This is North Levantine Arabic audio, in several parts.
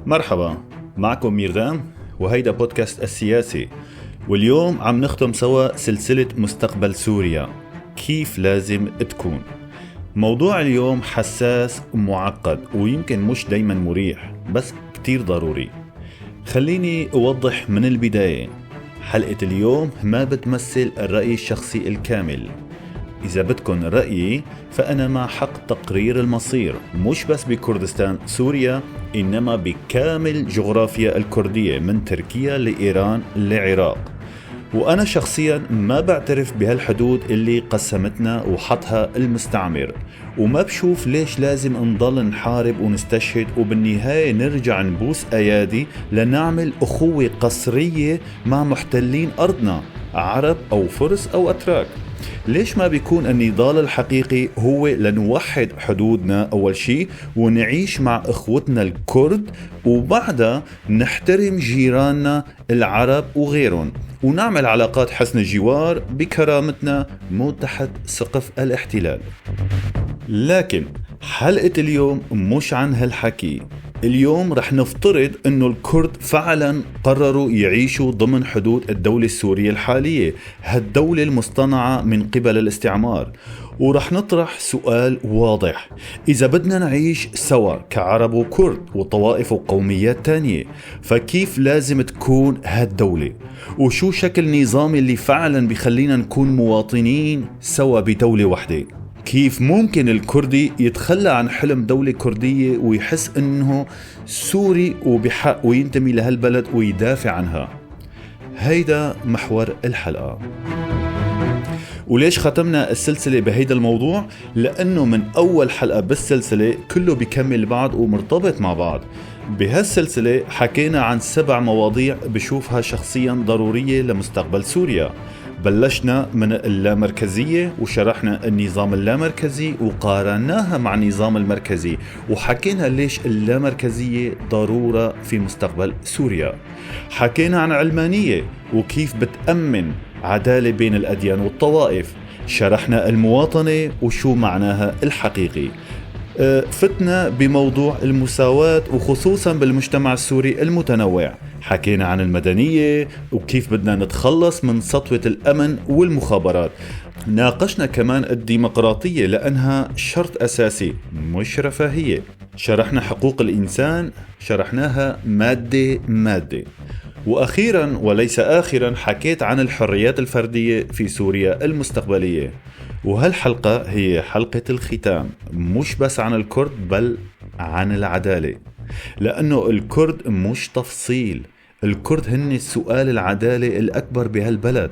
مرحبا، معكم ميردام وهيدا بودكاست السياسي. واليوم عم نختم سوا سلسلة مستقبل سوريا كيف لازم تكون. موضوع اليوم حساس ومعقد ويمكن مش دايما مريح، بس كتير ضروري. خليني أوضح من البداية، حلقة اليوم ما بتمثل الرأي الشخصي الكامل. إذا بدكن رأيي فأنا مع حق تقرير المصير، مش بس بكردستان سوريا، إنما بكامل جغرافيا الكردية من تركيا لإيران للعراق. وأنا شخصيا ما بعترف بهالحدود اللي قسمتنا وحطها المستعمر، وما بشوف ليش لازم نضل نحارب ونستشهد وبالنهاية نرجع نبوس أيادي لنعمل أخوة قسرية مع محتلين أرضنا، عرب أو فرس أو أتراك. ليش ما بيكون النضال الحقيقي هو لنوحد حدودنا أول شيء ونعيش مع إخوتنا الكرد، وبعدها نحترم جيراننا العرب وغيرهم، ونعمل علاقات حسن الجوار بكرامتنا مو تحت سقف الاحتلال. لكن حلقة اليوم مش عن هالحكي. اليوم رح نفترض انه الكرد فعلا قرروا يعيشوا ضمن حدود الدولة السورية الحالية، هالدولة المصطنعة من قبل الاستعمار. ورح نطرح سؤال واضح: إذا بدنا نعيش سوا كعرب وكرد وطوائف وقوميات تانية، فكيف لازم تكون هالدولة؟ وشو شكل نظام اللي فعلا بخلينا نكون مواطنين سوا بدولة واحدة؟ كيف ممكن الكردي يتخلى عن حلم دولة كردية ويحس انه سوري وبحق وينتمي لهالبلد ويدافع عنها؟ هيدا محور الحلقة. وليش ختمنا السلسلة بهيدا الموضوع؟ لأنه من أول حلقة بالسلسلة كله بيكمل بعض ومرتبط مع بعض. بهالسلسلة حكينا عن 7 مواضيع بشوفها شخصيا ضرورية لمستقبل سوريا. بلشنا من اللامركزية وشرحنا النظام اللامركزي وقارناها مع النظام المركزي، وحكينا ليش اللامركزية ضرورة في مستقبل سوريا. حكينا عن علمانية وكيف بتأمن عدالة بين الأديان والطوائف. شرحنا المواطنة وشو معناها الحقيقي. فتنا بموضوع المساواة وخصوصا بالمجتمع السوري المتنوع. حكينا عن المدنية وكيف بدنا نتخلص من سطوة الأمن والمخابرات. ناقشنا كمان الديمقراطية لأنها شرط أساسي مش رفاهية. شرحنا حقوق الإنسان، شرحناها مادة مادة. وأخيرا وليس آخرا حكيت عن الحريات الفردية في سوريا المستقبلية. وهالحلقة هي حلقة الختام، مش بس عن الكرد بل عن العدالة، لأنه الكرد مش تفصيل، الكرد هن السؤال العدالة الأكبر بهالبلد.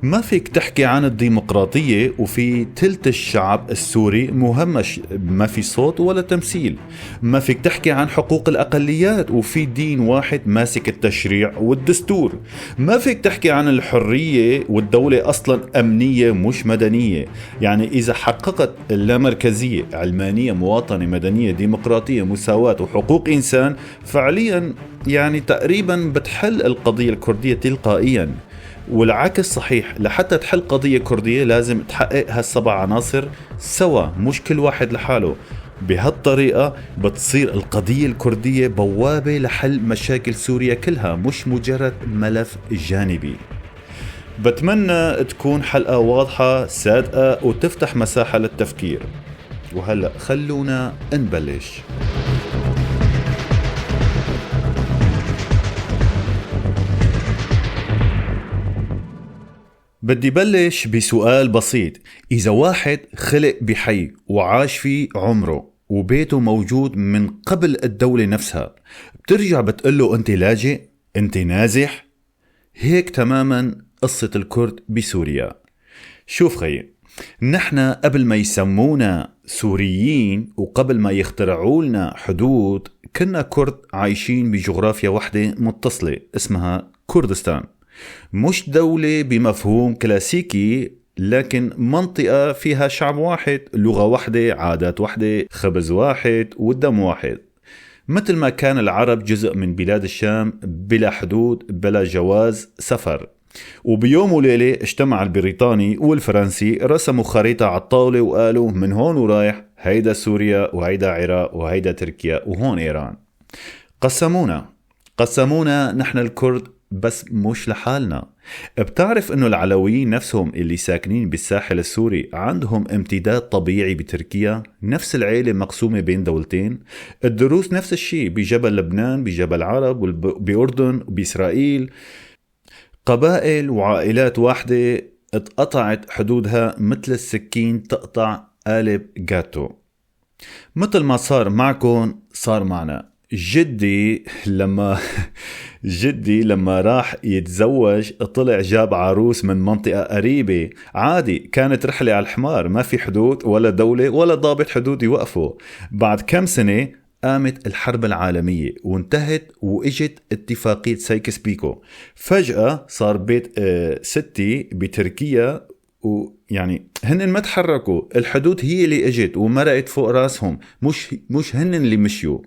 ما فيك تحكي عن الديمقراطية وفي تلت الشعب السوري مهمش، ما في صوت ولا تمثيل. ما فيك تحكي عن حقوق الأقليات وفي دين واحد ماسك التشريع والدستور. ما فيك تحكي عن الحرية والدولة أصلا أمنية مش مدنية. يعني إذا حققت اللامركزية علمانية مواطنة مدنية ديمقراطية مساواة وحقوق إنسان فعليا، يعني تقريبا بتحل القضية الكردية تلقائيا. والعكس صحيح، لحتى تحل قضية كردية لازم تحقق هالسبع عناصر سوا، مش كل واحد لحاله. بهالطريقة بتصير القضية الكردية بوابة لحل مشاكل سوريا كلها، مش مجرد ملف جانبي. بتمنى تكون حلقة واضحة صادقة وتفتح مساحة للتفكير. وهلأ خلونا نبلش. بدي بلش بسؤال بسيط: إذا واحد خلق بحي وعاش فيه عمره وبيته موجود من قبل الدولة نفسها، بترجع بتقله أنت لاجئ؟ أنت نازح؟ هيك تماما قصة الكرد بسوريا. شوف خيي، نحن قبل ما يسمونا سوريين وقبل ما يخترعوا لنا حدود، كنا كرد عايشين بجغرافيا واحدة متصلة اسمها كردستان. مش دولة بمفهوم كلاسيكي، لكن منطقة فيها شعب واحد، لغة واحدة، عادات واحدة، خبز واحد، والدم واحد. مثل ما كان العرب جزء من بلاد الشام بلا حدود بلا جواز سفر. وبيوم وليلة اجتمع البريطاني والفرنسي، رسموا خريطة على الطاولة وقالوا من هون ورايح هيدا سوريا وهيدا عراق وهيدا تركيا وهون إيران. قسمونا نحن الكرد، بس مش لحالنا. بتعرف انه العلويين نفسهم اللي ساكنين بالساحل السوري عندهم امتداد طبيعي بتركيا، نفس العيلة مقسومة بين دولتين. الدروز نفس الشيء بجبل لبنان، بجبل عرب، بأردن، وبإسرائيل. قبائل وعائلات واحدة اتقطعت حدودها مثل السكين تقطع قالب جاتو. مثل ما صار معكم صار معنا. جدي لما راح يتزوج طلع جاب عروس من منطقة قريبة، عادي كانت رحلة على الحمار، ما في حدود ولا دولة ولا ضابط حدود يوقفه. بعد كم سنة قامت الحرب العالمية وانتهت وإجت اتفاقية سايكس بيكو. فجأة صار بيت ستي بتركيا، ويعني هن ما تحركوا، الحدود هي اللي إجت ومرقت فوق راسهم، مش هن اللي مشيوا.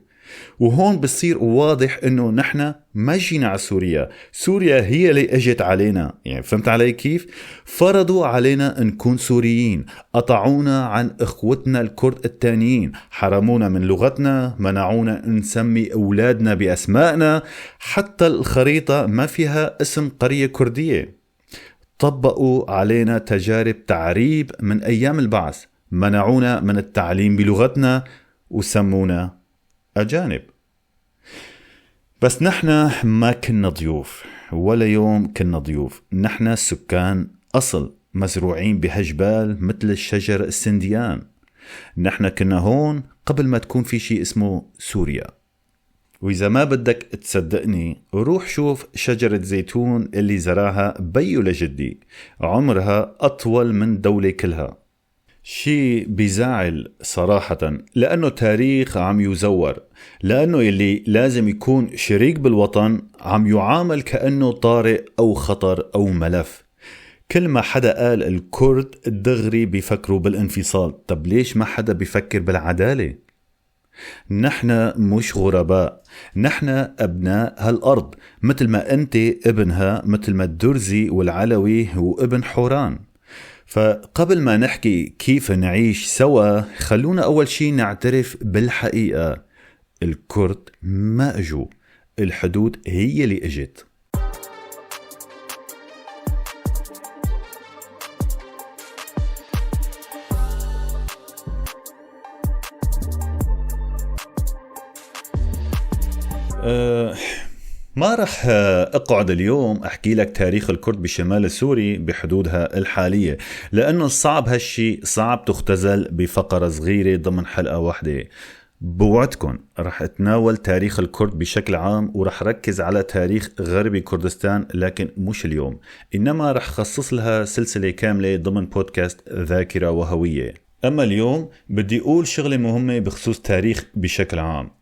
وهون بصير واضح انه نحن ما جينا على سوريا، سوريا هي اللي اجت علينا. يعني فهمت علي كيف؟ فرضوا علينا نكون سوريين، قطعونا عن اخوتنا الكرد التانيين، حرمونا من لغتنا، منعونا نسمي اولادنا باسمائنا، حتى الخريطة ما فيها اسم قرية كردية. طبقوا علينا تجارب تعريب من ايام البعث، منعونا من التعليم بلغتنا وسمونا أجانب. بس نحن ما كنا ضيوف، ولا يوم كنا ضيوف. نحن سكان أصل، مزروعين بهجبال مثل الشجر السنديان. نحن كنا هون قبل ما تكون في شيء اسمه سوريا. وإذا ما بدك تصدقني روح شوف شجرة زيتون اللي زرعها بيو لجدي، عمرها أطول من دولة كلها. شيء بيزعل صراحة، لأنه تاريخ عم يزور، لأنه اللي لازم يكون شريك بالوطن عم يعامل كأنه طارئ أو خطر أو ملف. كل ما حدا قال الكرد دغري بيفكروا بالانفصال، طب ليش ما حدا بيفكر بالعدالة؟ نحن مش غرباء، نحن أبناء هالأرض، مثل ما أنت ابنها، مثل ما الدرزي والعلوي وابن حوران. فقبل ما نحكي كيف نعيش سوا، خلونا أول شي نعترف بالحقيقة. الكرد ما أجوا، الحدود هي اللي أجت. ما رح اقعد اليوم احكي لك تاريخ الكرد بالشمال السوري بحدودها الحالية، لانه صعب هالشي، صعب تختزل بفقرة صغيرة ضمن حلقة واحدة. بوعدكم رح اتناول تاريخ الكرد بشكل عام، ورح ركز على تاريخ غربي كردستان، لكن مش اليوم، انما رح خصص لها سلسلة كاملة ضمن بودكاست ذاكرة وهوية. اما اليوم بدي اقول شغلة مهمة بخصوص تاريخ بشكل عام.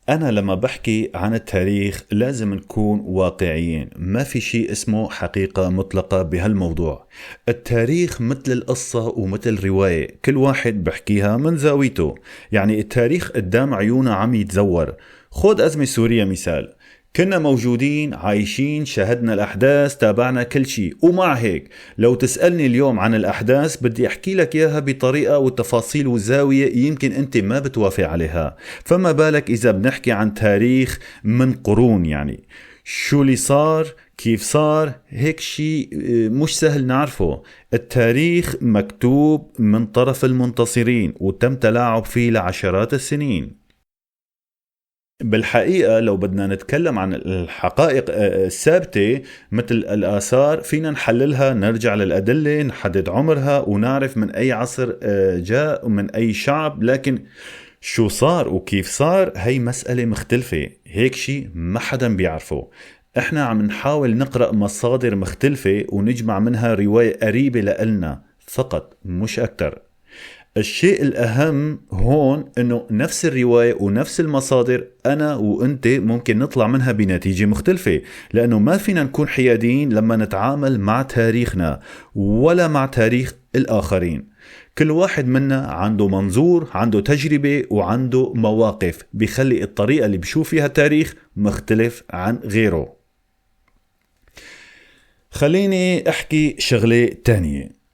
أنا لما بحكي عن التاريخ لازم نكون واقعيين، ما في شيء اسمه حقيقة مطلقة بهالموضوع. التاريخ مثل القصة ومثل رواية، كل واحد بحكيها من زاويته. يعني التاريخ قدام عيونا عم يتزور. خد أزمة سوريا مثال، كنا موجودين عايشين، شاهدنا الأحداث، تابعنا كل شيء، ومع هيك لو تسألني اليوم عن الأحداث بدي أحكي لك إياها بطريقة وتفاصيل وزاوية يمكن أنت ما بتوافق عليها. فما بالك إذا بنحكي عن تاريخ من قرون، يعني شو اللي صار، كيف صار، هيك شيء مش سهل نعرفه. التاريخ مكتوب من طرف المنتصرين وتم تلاعب فيه لعشرات السنين. بالحقيقة لو بدنا نتكلم عن الحقائق الثابتة مثل الآثار فينا نحللها، نرجع للأدلة، نحدد عمرها ونعرف من أي عصر جاء ومن أي شعب. لكن شو صار وكيف صار هي مسألة مختلفة، هيك شيء ما حدا بيعرفه. احنا عم نحاول نقرأ مصادر مختلفة ونجمع منها رواية قريبة لنا فقط، مش أكتر. الشيء الأهم هون أنه نفس الرواية ونفس المصادر أنا وأنت ممكن نطلع منها بنتيجة مختلفة، لأنه ما فينا نكون حياديين لما نتعامل مع تاريخنا ولا مع تاريخ الآخرين. كل واحد منا عنده منظور، عنده تجربة، وعنده مواقف بيخلي الطريقة اللي بشوف فيها التاريخ مختلف عن غيره. خليني أحكي شغلة تانية.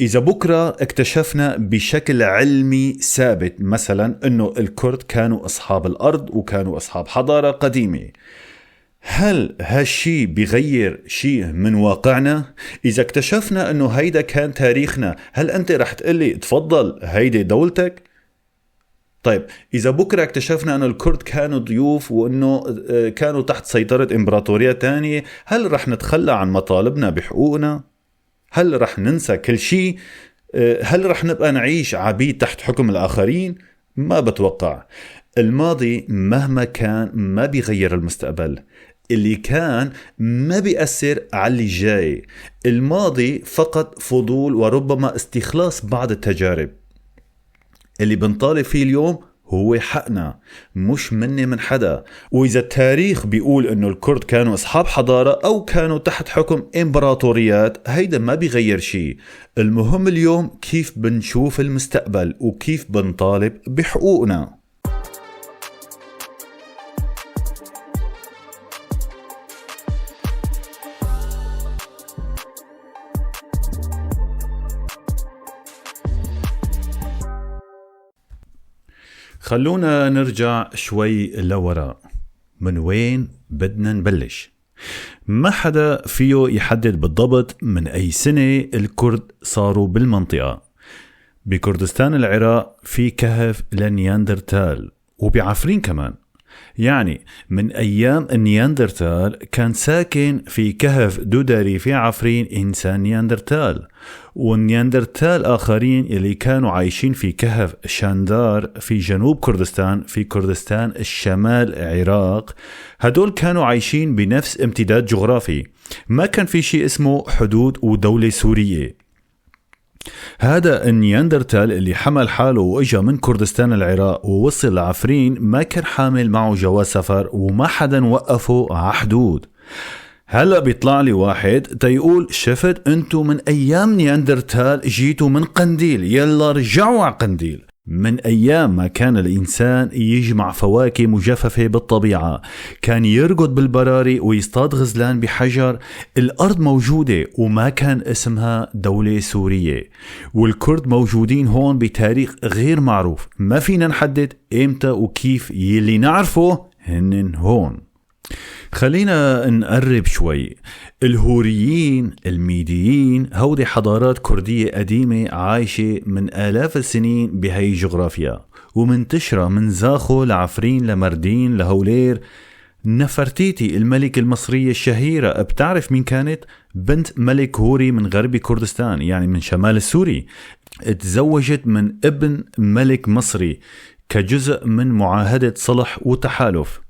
إذا بكرة اكتشفنا بشكل علمي ثابت مثلا أنه الكرد كانوا أصحاب الأرض وكانوا أصحاب حضارة قديمة، هل هالشي بيغير شيء من واقعنا؟ إذا اكتشفنا أنه هيدا كان تاريخنا، هل أنت رح تقلي تفضل هيدي دولتك؟ طيب إذا بكرة اكتشفنا أنه الكرد كانوا ضيوف وأنه كانوا تحت سيطرة إمبراطورية تانية، هل رح نتخلى عن مطالبنا بحقوقنا؟ هل رح ننسى كل شيء؟ هل رح نبقى نعيش عبيد تحت حكم الآخرين؟ ما بتوقع. الماضي مهما كان ما بيغير المستقبل، اللي كان ما بيأثر على اللي جاي. الماضي فقط فضول وربما استخلاص بعض التجارب. اللي بنطالب فيه اليوم هو حقنا، مش مني من حدا. وإذا التاريخ بيقول إنه الكرد كانوا أصحاب حضارة أو كانوا تحت حكم إمبراطوريات، هيدا ما بيغير شيء. المهم اليوم كيف بنشوف المستقبل وكيف بنطالب بحقوقنا. خلونا نرجع شوي لوراء. من وين بدنا نبلش؟ ما حدا فيه يحدد بالضبط من أي سنة الكرد صاروا بالمنطقة. بكردستان العراق في كهف للنياندرتال، وبعفرين كمان. يعني من أيام النياندرتال كان ساكن في كهف دوداري في عفرين إنسان نياندرتال، والنياندرتال آخرين اللي كانوا عايشين في كهف شاندار في جنوب كردستان، في كردستان الشمال العراق، هدول كانوا عايشين بنفس امتداد جغرافي. ما كان في شيء اسمه حدود ودولة سورية. هذا النياندرتال اللي حمل حاله وإجا من كردستان العراق ووصل لعفرين ما كان حامل معه جواز سفر، وما حدا وقفه على حدود. هلأ بيطلع لي واحد تيقول شفت انتو من ايام نياندرتال جيتوا من قنديل، يلا رجعوا على قنديل. من أيام ما كان الإنسان يجمع فواكه مجففة بالطبيعة، كان يرقد بالبراري ويصطاد غزلان بحجر. الأرض موجودة وما كان اسمها دولة سورية، والكرد موجودين هون بتاريخ غير معروف، ما فينا نحدد إمتى وكيف. يلي نعرفه هنن هون. خلينا نقرب شوي. الهوريين الميديين هودي حضارات كردية قديمة عايشة من آلاف السنين بهاي الجغرافيا، ومنتشرة من زاخو لعفرين لمردين لهولير. نفرتيتي الملكة المصرية الشهيرة، بتعرف مين كانت؟ بنت ملك هوري من غرب كردستان، يعني من شمال السوري. اتزوجت من ابن ملك مصري كجزء من معاهدة صلح وتحالف.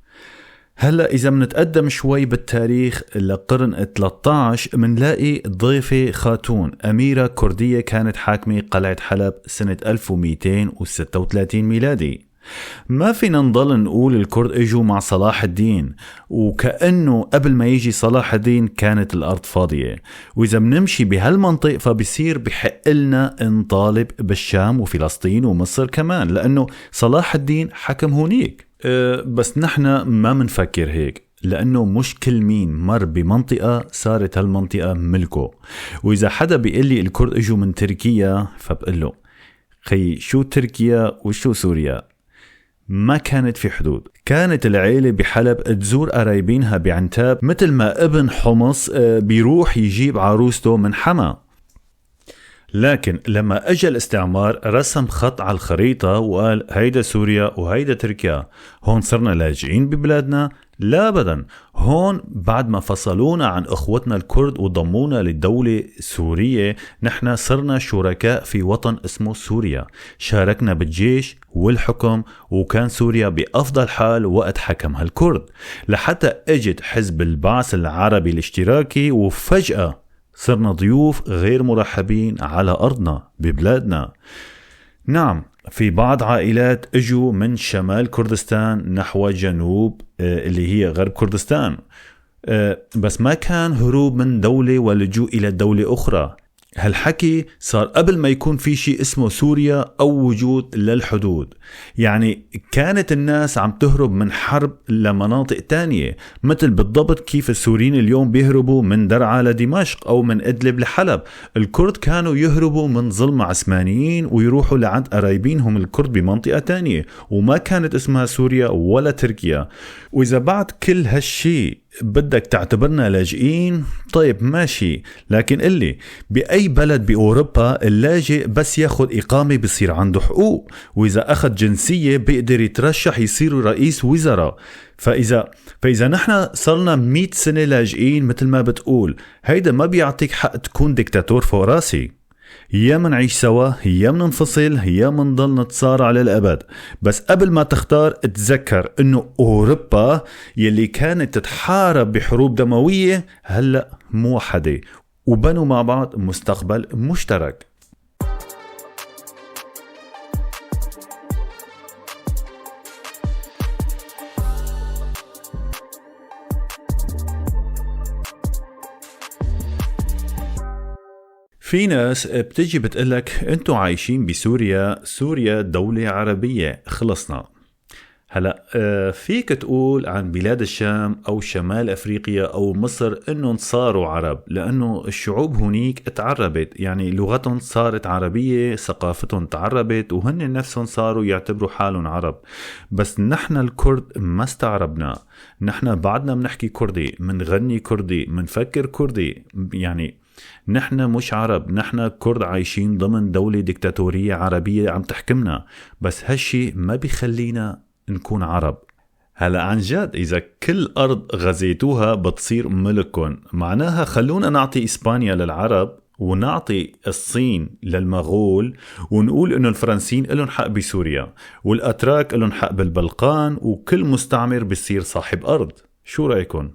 هلأ إذا منتقدم شوي بالتاريخ لقرن 13 منلاقي ضيفة خاتون، أميرة كردية كانت حاكمة قلعة حلب سنة 1236 ميلادي. ما فينا نضل نقول الكرد اجوا مع صلاح الدين، وكأنه قبل ما يجي صلاح الدين كانت الأرض فاضية. وإذا منمشي بهالمنطق فبصير بحق لنا نطالب بالشام وفلسطين ومصر كمان، لأنه صلاح الدين حكم هونيك. بس نحن ما منفكر هيك، لأنه مش كل مين مر بمنطقة صارت هالمنطقة ملكه. وإذا حدا بيقول لي الكرد اجوا من تركيا فبقول له خي شو تركيا وشو سوريا؟ ما كانت في حدود. كانت العيلة بحلب تزور قرايبينها بعنتاب، مثل ما ابن حمص بيروح يجيب عروسته من حما. لكن لما أجى الاستعمار رسم خط على الخريطة وقال هيدا سوريا وهيدا تركيا، هون صرنا لاجئين ببلادنا؟ لا أبدا. هون بعد ما فصلونا عن أخوتنا الكرد وضمونا للدولة السورية، نحن صرنا شركاء في وطن اسمه سوريا. شاركنا بالجيش والحكم، وكان سوريا بأفضل حال وقت حكمها الكرد، لحتى اجت حزب البعث العربي الاشتراكي وفجأة صرنا ضيوف غير مرحبين على أرضنا ببلادنا. نعم، في بعض عائلات اجوا من شمال كردستان نحو جنوب اللي هي غرب كردستان، بس ما كان هروب من دولة ولجوء إلى دولة أخرى. هالحكي صار قبل ما يكون في شيء اسمه سوريا أو وجود للحدود. يعني كانت الناس عم تهرب من حرب لمناطق تانية، مثل بالضبط كيف السوريين اليوم بيهربوا من درعا لدمشق أو من إدلب لحلب. الكرد كانوا يهربوا من ظلم عثمانيين ويروحوا لعند قرايبينهم الكرد بمنطقة تانية، وما كانت اسمها سوريا ولا تركيا. وإذا بعد كل هالشي بدك تعتبرنا لاجئين، طيب ماشي، لكن قلي بأي بلد بأوروبا اللاجئ بس ياخد إقامة بصير عنده حقوق، وإذا أخذ جنسية بيقدر يترشح يصير رئيس وزراء. فإذا نحن صرنا 100 سنة لاجئين مثل ما بتقول، هيدا ما بيعطيك حق تكون دكتاتور فوق راسي. يا منعيش سوا، يا مننفصل، يا منضل نتصارع للأبد. بس قبل ما تختار تذكر انه أوروبا يلي كانت تتحارب بحروب دموية هلأ موحدة، وبنوا مع بعض مستقبل مشترك. في ناس بتجي بتقلك انتو عايشين بسوريا، سوريا دولة عربية، خلصنا. هلأ فيك تقول عن بلاد الشام أو شمال أفريقيا أو مصر إنهم صاروا عرب، لأنه الشعوب هنيك تعربت، يعني لغتهم صارت عربية، ثقافتهم تعربت، وهن نفسهم صاروا يعتبروا حالهم عرب. بس نحن الكرد ما استعربنا، نحن بعدنا بنحكي كردي، منغني كردي، منفكر كردي. يعني نحن مش عرب، نحن كرد عايشين ضمن دولة ديكتاتورية عربية عم تحكمنا، بس هالشي ما بيخلينا نكون عرب. هلا عن جد إذا كل أرض غزيتوها بتصير ملككم، معناها خلونا نعطي إسبانيا للعرب ونعطي الصين للمغول، ونقول إنه الفرنسيين إلهم حق بسوريا والأتراك إلهم حق بالبلقان، وكل مستعمر بيصير صاحب أرض. شو رأيكم؟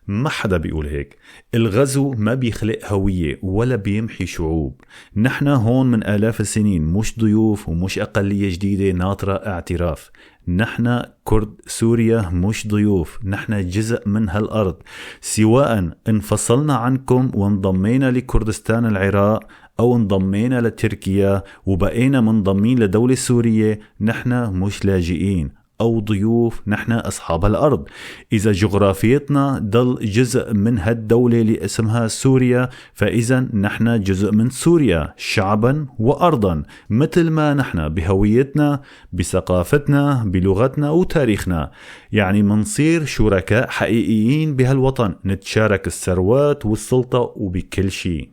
ما حدا بيقول هيك. الغزو ما بيخلق هوية ولا بيمحي شعوب. نحن هون من آلاف السنين، مش ضيوف ومش أقلية جديدة ناطرة اعتراف. نحن كرد سوريا مش ضيوف، نحن جزء من هالأرض، سواء انفصلنا عنكم وانضمينا لكردستان العراق أو انضمينا لتركيا وبقينا منضمين لدولة سورية، نحن مش لاجئين أو ضيوف، نحن أصحاب الأرض. إذا جغرافيتنا ضل جزء من هالدولة اللي اسمها سوريا، فإذا نحن جزء من سوريا شعبا وأرضا، مثل ما نحن بهويتنا بثقافتنا بلغتنا وتاريخنا. يعني منصير شركاء حقيقيين بهالوطن، نتشارك الثروات والسلطة وبكل شيء.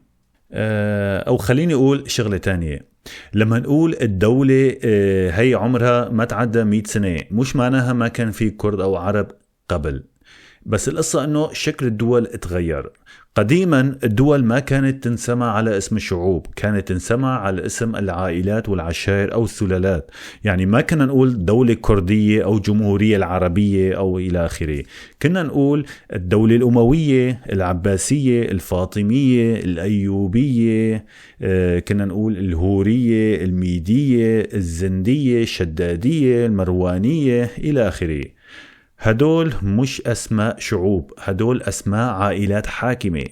أو خليني أقول شغلة تانية، لما نقول الدولة هي عمرها ما تعدى 100 سنة، مش معناها ما كان في كرد أو عرب قبل، بس القصة أنه شكل الدول اتغير. قديما الدول ما كانت تنسمى على اسم الشعوب، كانت تنسمى على اسم العائلات والعشائر أو السلالات. يعني ما كنا نقول دولة كردية أو جمهورية العربية أو إلى آخره، كنا نقول الدولة الأموية، العباسية، الفاطمية، الأيوبية، كنا نقول الهورية، الميدية، الزندية، الشدادية، المروانية إلى آخره. هدول مش أسماء شعوب، هدول أسماء عائلات حاكمة.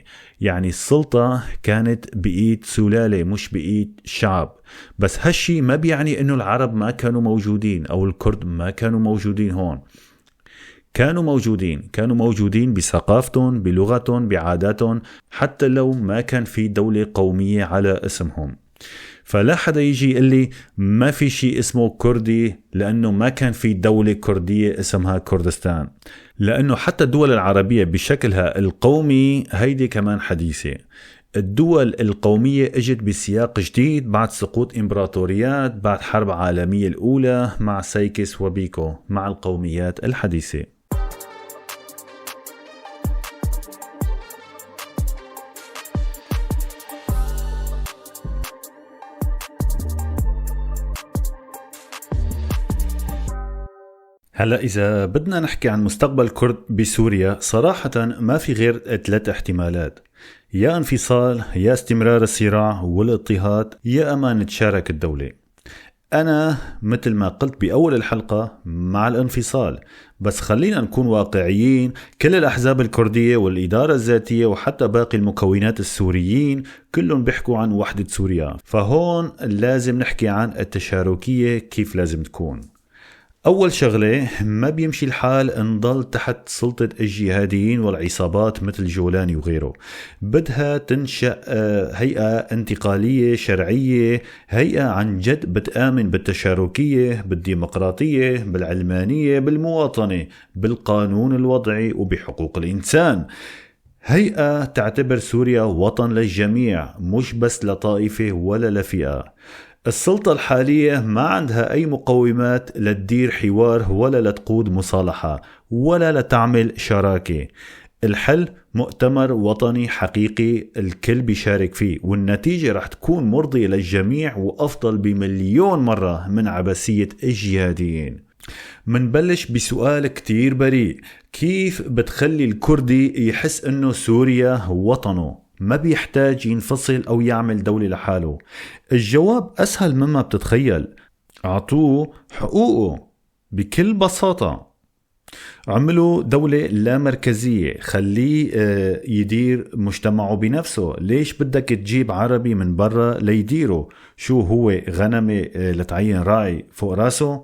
يعني السلطة كانت بإيد سلالة مش بإيد شعب. بس هالشي ما بيعني إنه العرب ما كانوا موجودين أو الكرد ما كانوا موجودين هون. كانوا موجودين، كانوا موجودين بثقافتهم، بلغتهم، بعاداتهم، حتى لو ما كان في دولة قومية على اسمهم. فلا حدا يجي يقول لي ما في شيء اسمه كردي لأنه ما كان في دولة كردية اسمها كردستان، لأنه حتى الدول العربية بشكلها القومي هيدي كمان حديثة. الدول القومية اجت بسياق جديد بعد سقوط إمبراطوريات، بعد حرب عالمية الأولى مع سايكس وبيكو، مع القوميات الحديثة. هلا إذا بدنا نحكي عن مستقبل كرد بسوريا، صراحة ما في غير 3 احتمالات: يا انفصال، يا استمرار الصراع والاضطهاد، يا أما نتشارك الدولة. أنا مثل ما قلت بأول الحلقة مع الانفصال، بس خلينا نكون واقعيين. كل الأحزاب الكردية والإدارة الذاتية وحتى باقي المكونات السوريين كلهم بيحكوا عن وحدة سوريا، فهون لازم نحكي عن التشاركية كيف لازم تكون. أول شغلة، ما بيمشي الحال نضل تحت سلطة الجهاديين والعصابات مثل جولاني وغيره. بدها تنشأ هيئة انتقالية شرعية، هيئة عن جد بتآمن بالتشاركية، بالديمقراطية، بالعلمانية، بالمواطنة، بالقانون الوضعي وبحقوق الإنسان. هيئة تعتبر سوريا وطن للجميع، مش بس لطائفة ولا لفئة. السلطة الحالية ما عندها أي مقومات لتدير حوار ولا لتقود مصالحة ولا لتعمل شراكة. الحل مؤتمر وطني حقيقي الكل بيشارك فيه، والنتيجة رح تكون مرضية للجميع وأفضل بمليون مرة من عبثية الجهاديين. منبلش بسؤال كتير بريء: كيف بتخلي الكردي يحس أنه سوريا وطنه، ما بيحتاج ينفصل أو يعمل دولة لحاله؟ الجواب أسهل مما بتتخيل: أعطوه حقوقه بكل بساطة. عملوا دولة لا مركزية، خليه يدير مجتمعه بنفسه. ليش بدك تجيب عربي من برا ليديره؟ شو هو غنمة لتعين راعي فوق راسه؟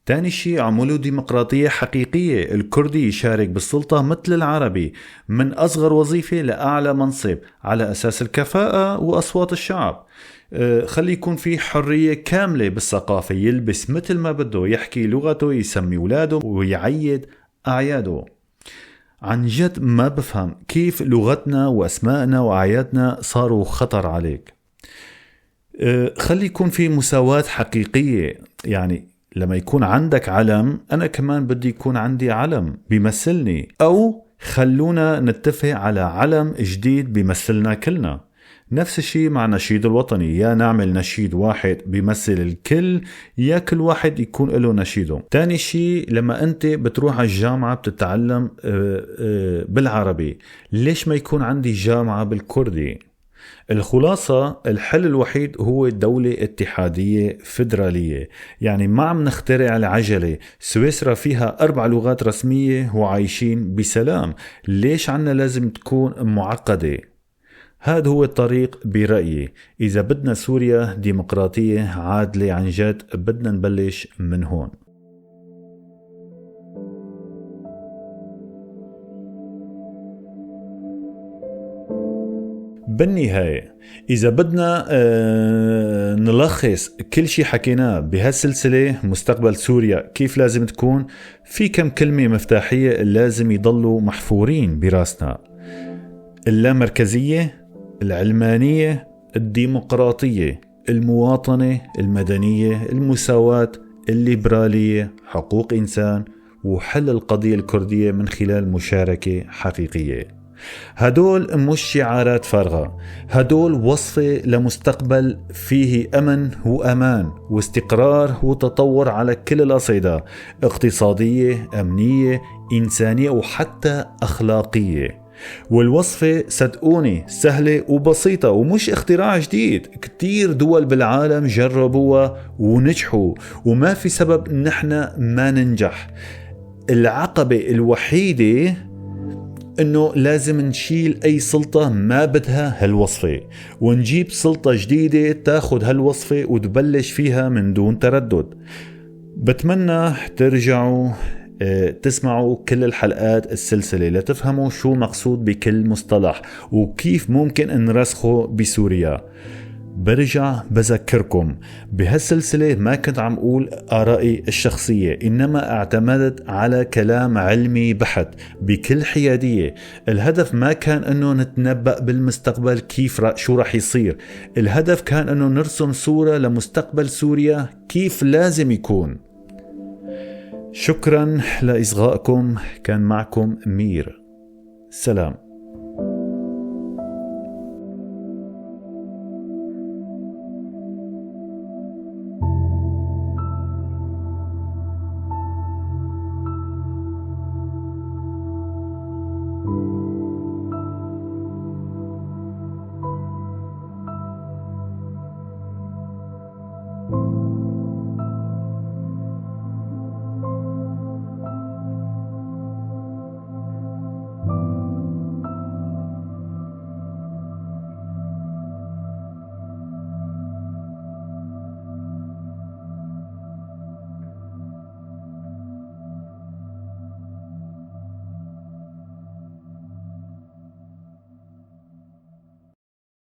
تاني شي، عملوا ديمقراطية حقيقية، الكردي يشارك بالسلطة مثل العربي، من أصغر وظيفة لأعلى منصب، على أساس الكفاءة وأصوات الشعب. خلي يكون في حرية كاملة بالثقافة، يلبس مثل ما بده، يحكي لغته، يسمي ولاده، ويعيد أعياده. عن جد ما بفهم كيف لغتنا وأسمائنا وأعيادنا صاروا خطر عليك. خلي يكون في مساواة حقيقية، يعني لما يكون عندك علم أنا كمان بدي يكون عندي علم بيمثلني، أو خلونا نتفق على علم جديد بيمثلنا كلنا. نفس الشيء مع نشيد الوطني، يا نعمل نشيد واحد بيمثل الكل، يا كل واحد يكون له نشيده. تاني شيء، لما أنت بتروح على الجامعة بتتعلم بالعربي، ليش ما يكون عندي جامعة بالكردي؟ الخلاصة، الحل الوحيد هو دولة اتحادية فيدرالية. يعني ما عم نخترع العجلة، سويسرا فيها 4 لغات رسمية وعايشين بسلام، ليش عنا لازم تكون معقدة؟ هذا هو الطريق برأيي. إذا بدنا سوريا ديمقراطية عادلة عن جد، بدنا نبلش من هون. بالنهاية إذا بدنا نلخص كل شي حكيناه بهالسلسلة مستقبل سوريا كيف لازم تكون، في كم كلمة مفتاحية لازم يضلوا محفورين براسنا: اللامركزية، العلمانية، الديمقراطية، المواطنة المدنية، المساواة، الليبرالية، حقوق إنسان، وحل القضية الكردية من خلال مشاركة حقيقية. هدول مش شعارات فارغة، هدول وصفة لمستقبل فيه أمن وأمان واستقرار وتطور على كل الأصعدة، اقتصادية، أمنية، إنسانية، وحتى أخلاقية. والوصفة صدقوني سهلة وبسيطة ومش اختراع جديد، كتير دول بالعالم جربوها ونجحوا، وما في سبب نحن ما ننجح. العقبة الوحيدة انه لازم نشيل اي سلطة ما بدها هالوصفة، ونجيب سلطة جديدة تاخد هالوصفة وتبلش فيها من دون تردد. بتمنى ترجعوا تسمعوا كل الحلقات السلسلة لتفهموا شو مقصود بكل مصطلح وكيف ممكن نرسخه بسوريا. برجع بذكركم بهالسلسلة ما كنت عم أقول آرائي الشخصية، إنما اعتمدت على كلام علمي بحت بكل حيادية. الهدف ما كان أنه نتنبأ بالمستقبل كيف شو رح يصير، الهدف كان أنه نرسم صورة لمستقبل سوريا كيف لازم يكون. شكرا لإصغائكم، كان معكم مير. سلام.